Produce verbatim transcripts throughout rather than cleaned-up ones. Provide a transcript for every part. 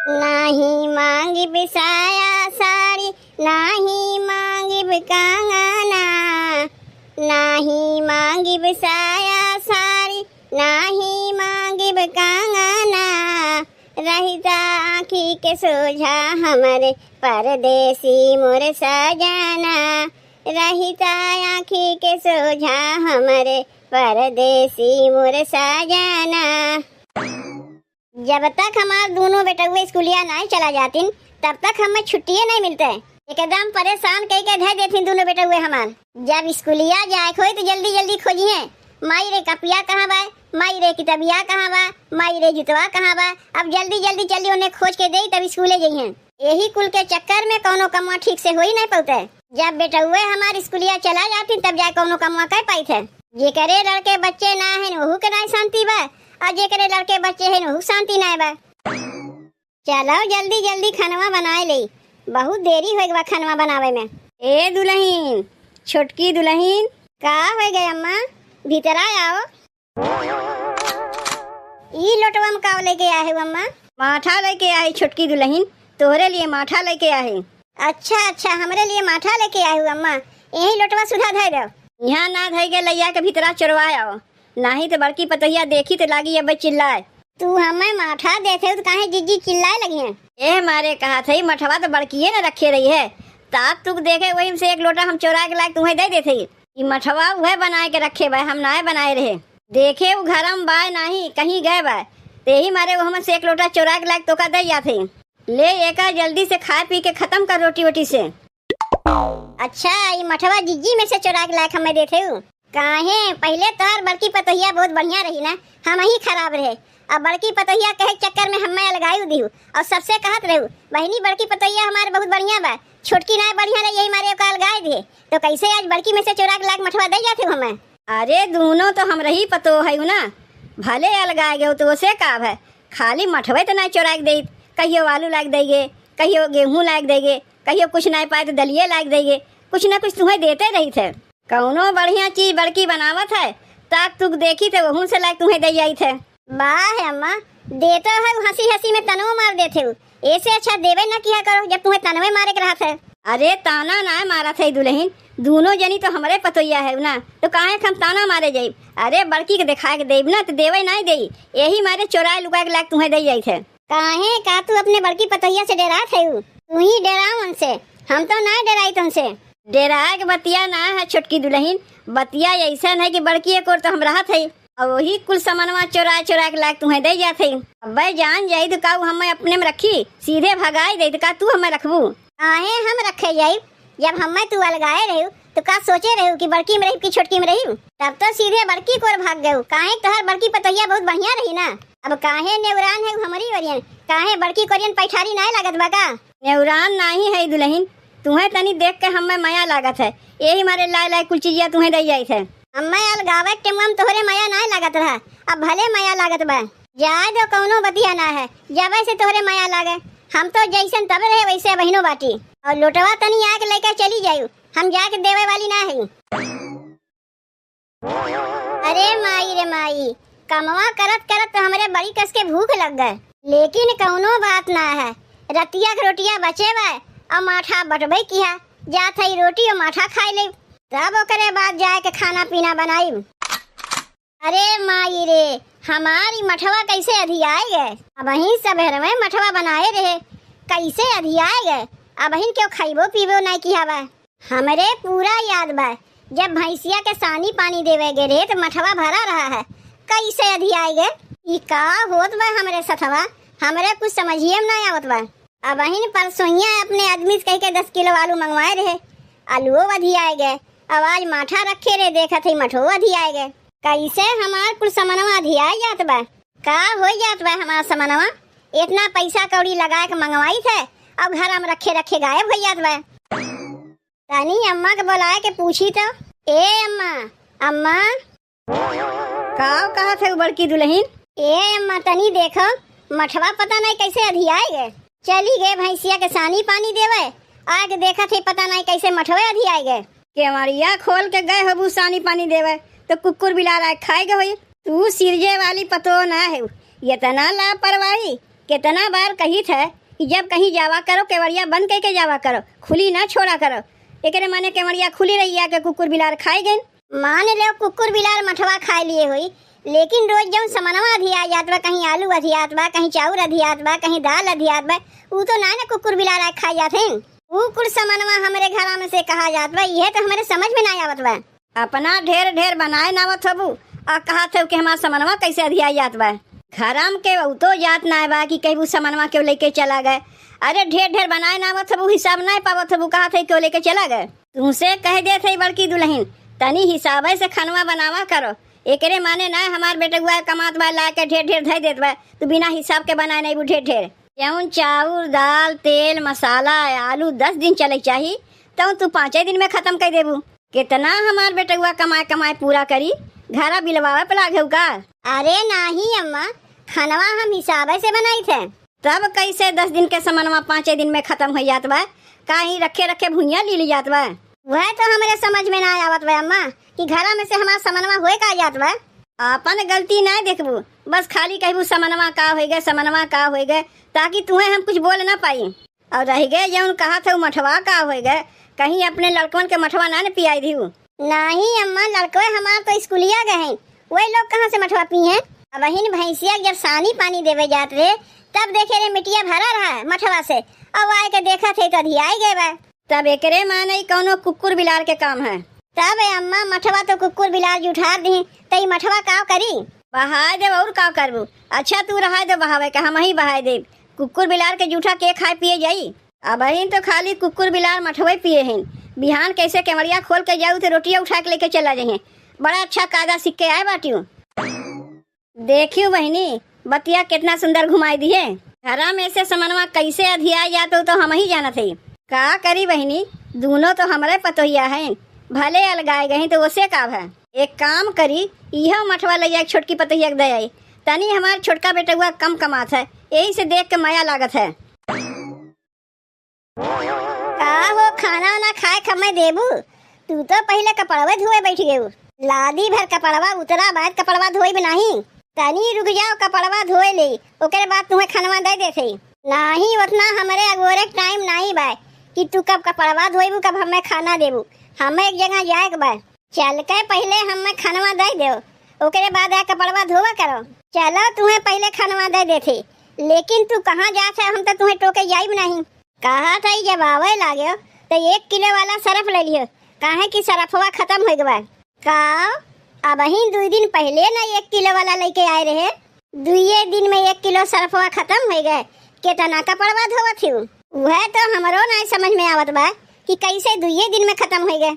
नाही मांगिब साया साड़ी, नाही मांगिब कंगना, नाही मांगिब साया साड़ी, नाही मांगिब कंगना, रहिता आँखी के सोझा हमरे परदेसी मोर सजना, रहिता आँखी के सोझा हमरे परदेसी मोर सजना। जब तक हमार दुनो बेटउए स्कूलिया नाहीं चला जातिन, तब तक हमें छुट्टिए नाहीं मिलते। एकदम परेशान कइके धइ देथिन दुनो बेटउए हमार। जब स्कूलिया जाए के होई तो जल्दी जल्दी खोजिहें, माई रे कपिया कहाँ बा, माई रे कितबिया कहाँ बा, माई रे जुतवा कहाँ बा। अब जल्दी जल्दी चली उन्हें खोज के देई तब स्कूले जइहें। यही कुल के चक्कर में कौनो कमवा ठीक से होई नाहीं पउते। जब बेटउए हमार स्कूलिया चला जातिन तब जाए कौनो कमवा कर पाइत है। जेकरे लड़के बच्चे ना हैं वहू के नाहीं शांति बा, और जेकरे लड़के बच्चे हैं वहू शांति नाहीं बा। चलो जल्दी जल्दी खनवा बनाए लेई, बहुत देरी होइ गवा खनवा बनावे में। ए दुलहिन, छोटकी दुलहिन। का होइ गए अम्मा, भीतरा आओ। ई लोटवा में का लेके आए हो अम्मा? माठा लेके आए छोटकी दुलहिन, तोहरे लिए माठा लेके आए। अच्छा अच्छा, हमरे लिए माठा लेके आए हो अम्मा, यही लोटवा सुधा धइ दो। यहाँ ना धइ के लइया के भीतरा चोरवा आओ। नाहीं तो बड़की पतोहिया देखी तो लागी अबे चिल्लाए। तू हमें माठा देते हो तो काहे जिज्जी चिल्लाए लगी हैं? एह मारे कहा थई, मठवा तो बड़किए न रखे रही है। ताप तुक देखे वही में से एक लोटा हम चोरा के लाके तुम्हें दे देते ही। ई मठवा उहे बनाए के रखे बा, हम नाय बनाए रहे। देखे उ घरम बाय नाहीं, कहीं गए बा। तेही मारे वो हमन से एक लोटा चोरा के लाके तोका दे जाते ही। ले एका जल्दी से खाए पी के खत्म कर रोटी वोटी से। अच्छा, ई मठवा जिज्जी में से चोरा के लाके हमें देते हूँ। काहे, पहिले तोहार बड़की पतोहिया बहुत बढ़िया रही ना, हमही खराब रहे। अब बड़की पतोहिया कहे के चक्कर में हमें अलगाई दिहू, और सबसे कहत रहू, "बहिनी, बड़की पतोहिया हमार बहुत बढ़िया बा, छोटकी नाय बढ़िया रही, यही मारे ओका अलगाई दिहे।" तो कैसे आज बड़की में से चोरा के लाके मठवा दे जाते हो हमें? अरे, दूनो तो हमरही पतोह है ना, भले अलगाए गए तो ओसे का है, खाली मठवे तो नाय चोरा के देत, कहियो आलू लाके देगे, कहियो गेहूँ लाके देगे, कहियो कुछ नाय पाए तो दलिये लाके देगे, कुछ ना कुछ तुम्हें देते रही थे। कौनो बढ़िया चीज बड़की बनावत है, ताक तुक देखी थे, वहू से लाके तुम्हें दे जाई थे। वाह अम्मा, देतो है हंसी हंसी में तनो मार देते हो। ऐसे अच्छा देवे ना किया करो जब तुम्हें तनवे मारे के रहत है। अरे ताना ना मारत है दुलहिन, दूनो जनी तो हमरे पतोहिया है ना, तो काहे के हम ताना मारे जाइब? अरे बड़की के देखाए के देब ना तो देवे नाय देई, यही मारे चोराए लुकाए के लाके तुम्हें दे जाई थे। काहे, का तू अपने बड़की पतोहिया से डेरात है? तू ही डेराओ उनसे, हम तो ना डेराई तुमसे। डेराए के बतिया ना है छोटकी दुलहिन, बतिया ऐसन है कि बड़की एक ओर तो हम रहत है, और वही कुल सामानवा चोरा चोरा के लाके तुम्हें दे जात है। अबे जान जाई तो का उ हमें अपने में रखी, सीधे भगाई दे तो का तू हमें रखबू? काहे हम रखे जाई, जब हमें तू अलगाए रहू तो का सोचे रहू कि बड़की में रही कि छोटकी में रही? तब तो सीधे बड़की कोर भाग गयू, काहे तोहर बड़की पतोहिया बहुत बढ़िया रही ना। अब काहे नेउरान है हमारी ओरियन, काहे बड़की कोरियन पैठारी नाय लागत बा का? नेउरान नाही है दुलहिन, तुहे तनी देख के हमें मया लागत है, यही मारे लाए लाए कुल चीजिया तुहे दे जाइत है। हमें अलगावे के टेम में तोहरे मया नाय लागत रहा, अब भले मया लागत बा। जाए दो, कौनो बतिया ना है, जबे से तोहरे मया लागे। हम तो जैसन तब रहे वैसे बहिनो बाटी। और लोटवा तनी आके लेके चली जायू, हम जाके देवे वाली ना है। अरे माई रे माई, कमवा करत करत तो हमरे बड़ी कस के भूख लग गए, लेकिन कौनो बात ना है। रतिया के रोटिया बचे बा, और माठा बटबे किहा, जात है रोटी और माठा खाई ले, तब ओकरे बाद जाए के खाना पीना बनाई। अरे माई रे, हमारी मठवा कैसे अधियाए गए? अबहीं सबेर में मठवा बनाए रहे, कैसे अधियाए गए? अबहिन क्यों खइबो पीबो नहीं किहा बा। हमरे पूरा याद बा, जब भैंसिया के सानी पानी देवे गे रहे तो मठवा भरा रहा है, कैसे अधियाए गए? ई का होत बा हमरे सथवा? हमरे कुछ समझिए में ना आवत बा। अबहिन परसोइया अपने आदमी से कह के दस किलो आलू मंगवाए रहे, आलूओ अधियाए गए। अब आज माठा रखे रहे, देखत है मठो अधियाए गए। कैसे हमार कुल समनवा अधियाए जात बा? का हो जात बा हमार समनवा? इतना पैसा कौड़ी लगा के मंगवाई थे, अब घर में रखे रखे गायब हो जात बा। तनी अम्मा के बुलाए के पूछी तो। ए अम्मा, अम्मा। का कहत है बड़की दुलहिन? ए अम्मा, तनी देखो, मठवा पता नहीं कैसे अधियाए गए। चली गए भैंसिया के सानी पानी देवे, आके देखत है पता नहीं कैसे मठवे अधियाए गए। केवड़िया खोल के गए होबू सानी पानी देवे, तो कुकुर बिलार आए खाए गए होई। तू सिरजे वाली पतो ना है, इतना लापरवाही। केतना बार कहित है कि जब कहीं जावा करो, केवड़िया बंद कइके जावा करो, खुली ना छोड़ा करो। एकरे माने केवड़िया खुली रही, आके कुकुर बिलार खाइ गइन। मान लेव कुकुर बिलार मठवा खाइ लिए होई, लेकिन रोज जउन समनवा अधिया जात बा, कहीं आलू अधियात बा, कहीं चाउर अधियात बा, कहीं दाल अधियात बा, ऊ तो नाहीं न कुकुर बिलार आइ खाइ जात हैं। ऊ कुल समनवा हमरे घरा में से कहाँ जात बा, इहे तो हमरे समझ में नाहीं आवत बा। अपना ढेर ढेर बनाए नावत हबू, आ कहत हऊ कि हमार समनवा कइसे अधियाइ जात बा। घरा में के ऊ तो जात नाहीं बा कि कहबू समनवा केव लइके चला गए। अरे ढेर ढेर बनाए नावत हबू, हिसाब नाहीं पावत हबू, कहत हई केव लइके चला गए। तुहसे कहि देत हई बड़की दुलहिन, तनी हिसाबे से खनवा बनावा करो। एकरे माने नाहीं हमार बेटउआ कमात बा, लाके ढेर ढेर धइ देत बा, तू बिना हिसाब के बनाए नाहीं बू ढेर ढेर। जउन चाउर, दाल, तेल, मसाला, आलू दस दिन चलइ चाही, तउन तू पाँचे दिन में खतम कइ देबू। केतना हमार बेटउआ कमाए कमाए पूरा करी, घरा बिलवावे पे लाग हऊ का? अरे नाहीं अम्मा, खनवा हम हिसाबे से बनाइत है। तब कइसे दस दिन के समनवा पाँचे दिन में खतम होइ जात बा? का ही रखे रखे भुइयां ली ली जात बा? वह तो हमरे समझ में नाहीं आवत बा अम्मा, कि घरा में से हमार समनवा होइ का जात बा? आपन गलती नाहीं देखबू, बस खाली कहबू समनवा का होइ गए, समनवा का होइ गए, ताकि तुहें हम कुछ बोल ना पाई। अउर रहि गए जउन कहत हऊ मठवा का होइ गए, कहीं अपने लड़कवन के मठवा ना न पियाइ दिहू। नाहीं अम्मा, लड़कवे हमार तो स्कूलिया गए हैं, वही लोग कहाँ से मठवा पी हैं? अबहिन भैंसिया के जब सानी पानी देवे जात रहे, तब देखे रहे मिट्टिया भरा रहा है मठवा से, अउर आए के देखत है तो अधियाइ गए बा। तब एकरे माने ई कउनो कुकुर बिलार के काम है। तब ए अम्मा, मठवा तो कुकुर बिलार जुठार दिहीं, त ई मठवा काव करी? बहाए देब, अउर काव करबू? अच्छा तू रहाए दे बहावे के, हमहीं बहाए देब। कुकुर बिलार के जूठा के खाए पिए जाई? अबहिन तो खाली कुकुर बिलार मठवे पिए हैं, बिहान कइसे केवड़िया खोल के जाऊ तो रोटिया उठाए के लइके चला जइहें। बड़ा अच्छा कायदा सीख के आए बाटिउ। देखिउ बहिनी, बतिया केतना सुंदर घुमाइ दिहे। घरा में से समनवा कइसे अधियाइ जात हउ तो हमहीं जानत हई। का करी बहिनी, दूनो तो हमरे पतोहिया हैं, भले अलगाए गईं तो ओसे का भा। एक काम करी, इहो मठवा लइ जाए छोटकी पतोहिया के दे आई। तनी हमार छोटका बेटउआ कम कमात है, एही से देख के मया लागत है। का हो, खाना वाना खाए खम्मे देबू? तू तो पहिले कपड़वे धोए बैठ गयू। लादी भर कपड़वा उतरा, बाद कपड़वा धोइब नाहीं। तनी रुक जाओ, कपड़वा धोए ले, ओकरे बाद तुम्हें खनवा दे देथे। नाहीं, ओतना हमरे अगोरे टाइम नाहीं बा कि तू कब कपड़वा धोइबू, कब हमें खाना देबू। हमें एक जगह जाए के बा। चल के पहिले हमें खनवा दे देव, ओकरे बाद आ कपड़वा धोवा करो। चलो, तुम्हें पहिले खनवा दे देथे, लेकिन तू कहाँ जात है, हम तो तुम्हें टोके जाइब नाहीं। कहत हई जब आवै लाग्यो, त एक किलो वाला सरफ लइ लिहो, काहे कि सरफवा खतम होइ गवा। का? अबहीं दुइ दिन पहिले न एक किलो वाला लइके आए रहे, दुइये दिन में एक किलो सरफवा खतम होइ गए। केतना कपड़वा धोवत हिउ? उहै तो हमरो नाहीं समझ में आवत बा कि कइसे दुइये दिन में खतम होइ गए।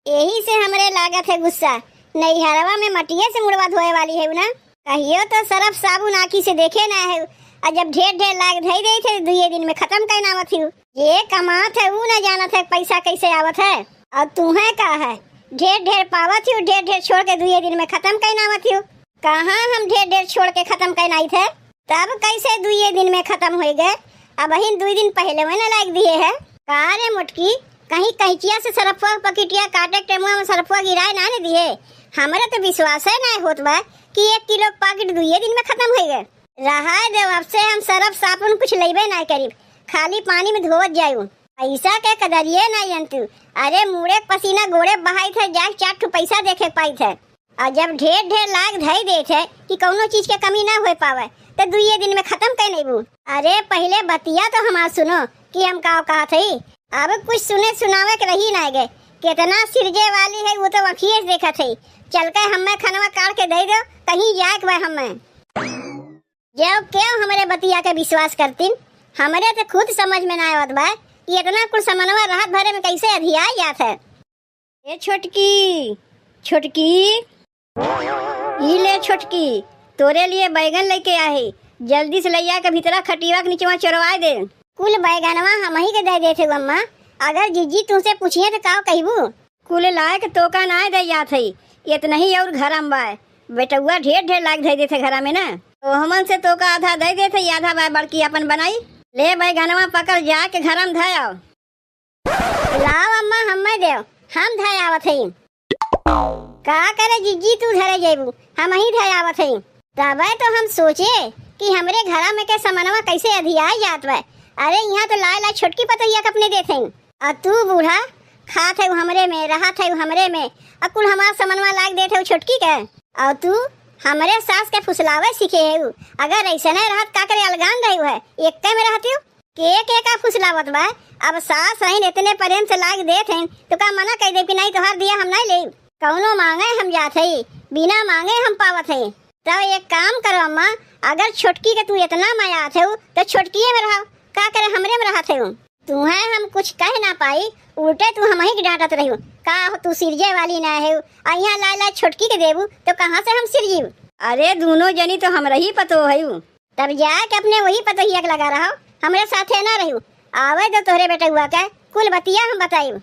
एही से हमरे लागत है गुस्सा। नैहरवा में मटिये से मुड़वा धोए वाली है ना। कहियो तो सरफ साबुन आँखी से देखे ना है। अउर जब ढेर ढेर लाग धई देत है, दुइये दिन में खतम कइ नावत हिउ। जे कमात है, ऊ ना जानत है पैसा कइसे आवत है। अउर तुहें का है, ढेर ढेर पावत हिउ, ढेर ढेर छोड़ के दुइये दिन में खतम कइ नावत हिउ। कहाँ हम ढेर ढेर छोड़ के खतम कइ नाइत है? तब कइसे दुइये दिन में खतम होइ गए? अबहिन दुइ दिन पहिले वही ना लाग दिहे है। का रे मोटकी, कहीं कैंचिया से सरफवा पकिटिया काटे टेमुआ में सरफवा गिराए ना न दिहे? हमरे तो विश्वासे ना होत बा कि एक किलो पाकिट दुइये दिन में खतम होइ गए। रहाए देव, अब से हम सरफ साबुन कुछ लइबे ना करीब, खाली पानी में धोवत जायू। पैसा के कदरिये ना जनतू। अरे मुड़े के पसीना गोड़े बहाइत है, जाके चार ठो पैसा देखे के पाइत है। अउर जब ढेर ढेर लाग धई देत है कि कउनो चीज के कमी ना होइ पावे, त दुइये दिन में खतम कइ नइबू। अरे पहिले बतिया तो हमार सुनो कि हम का कहत हई। अब कुछ सुने सुनावे के रही ना गए। केतना सिरजे वाली है, वो तो अँखिये से देखत है। चल के हमें खनवा काढ़ के दे दो, कहीं जाए के बा हमें। जब केहू हमरे बतिया के विश्वास करतीन, हमरे तो खुद समझ में ना आवत बा कि एतना कुल समनवा रहत भरे में कइसे अधियाइ जात है। ए छोटकी, छोटकी, ई ले छोटकी, तोरे लिए बैगन लइके आहे, जल्दी से लइया के भीतरा खटिया के निचवा चोरवाए दे। कुल बैगनवा हमही के दे देत हऊ अम्मा, अगर जिज्जी तुहसे पूछिहे त का कहिबू? कुल लायक तोका नाय दे जात हई, एतना ही अउर घरा में बाय। बेटउआ ढेर ढेर लायक धइ देत है घरा में ना, तो हमन से तोका आधा दे देत हई, आधा बाय बड़की आपन बनाई। ले बैगनवा पकड़ जाके घरा में धइ आव। लाव अम्मा, हम्मे देव, हम धइ आवत हई। का करे जिज्जी, तू धरे जइबू, हमही धइ आवत हई। तबे तो हम सोचे कि हमरे घरा में के समनवा कैसे अधियाइ जात बा। अरे, इहाँ तो लाइ लाइ छोटकी पतोहिया के अपने देत हई। अ तू बूढ़ा, खात हउ हमरे में, रहत हउ हमरे में, अ कुल हमार समनवा लाइ देत हउ छोटकी के। अउर तू हमरे सास के फुसलावे सीखे हउ। अगर अइसने रहत का करे अलगान रहउ है, एक्के में रहतिउ। के के का फुसलावत बा? अब सास हइन, इतने प्रेम से लाइ देत हइन, तो का मना कइ देब कि नहीं, तोहार दिया हम नहीं लेब? कउनो माँगे हम जात हई, बिना माँगे हम पावत हई। तब एक काम करो अम्मा, अगर छोटकी के तू इतना मयात हउ, तो छोटकिए में रहो, का करे हमरे में रहत हउ? तुहें हम कुछ कह ना पाई, उल्टे तू हमही के डाँटत रहिउ। का हो, तू सिरजे वाली ना हउ, अ इहाँ लाइ लाइ छोटकी के देबू, तो कहाँ से हम सिरजिब? अरे, दूनो जनी तो हमरही पतोह हउ। तब जाके अपने वही पतोहिया के लगा रहो, हमरे साथे ना रहिउ। आवे दो तोहरे बेटउआ के, कुल बतिया हम बताइब।